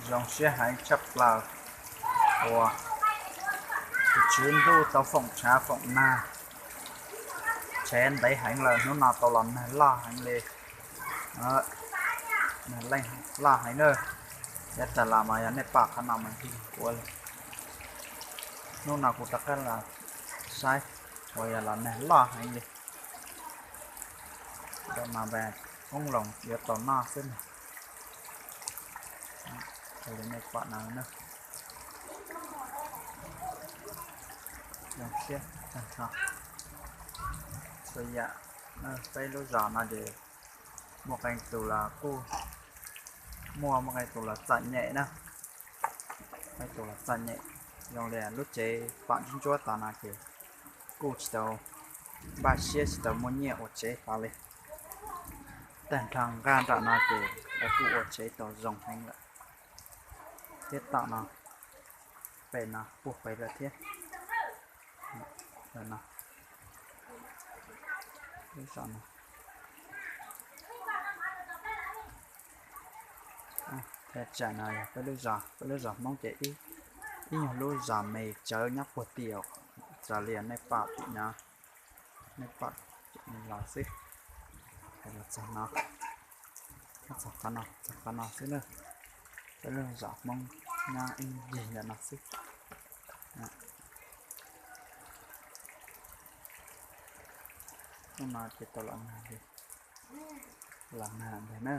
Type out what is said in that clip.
Zoo siab heev tshaj plaws uas tus Tswv Ntuj tau foom tshav foom nag, tshav ntev heev lawm, hnub no tau los nag loj heev li. Nag loj heev na. Yav tas los mas yog nej pom qhov no mas nti ua li. Hnub no kuv rov qab los saib uas yog los nag loj heev li. Ntawm no peb koob loos yuav tau noj xwb na. Raws li nej pom no na. Zoo siab tag nrho. Txhua yam, peb lub zos no ces muaj qee tus los kuj, muaj muaj qee tus los txom nyem na. Qee tus los txom nyem, zoo li lub tsev pom ntsuab ntsuab tod no ces kuj tsis tau npaj siab tsis tau muaj nyiaj ua tsev tod li. Tag nrho nqaj nram no ces lawv kuj ua tsev tau zoo heev lawm. Thiab tom no, pem no puag pem lawm thiab. Lub zos no, thaj tsam no yog peb lub zos, peb lub zos Hmoob ces ib nyuag lub zos me tsawv nyob puag tim raws li nej pom tim no, nej pom los xwb. Los txog no, txog qhov no, txog qhov no xwb na. Peb lub zos Hmoob nyob ib ncig ntawm no xwb. Hnub no ces tau los nag li, los nag ntag na.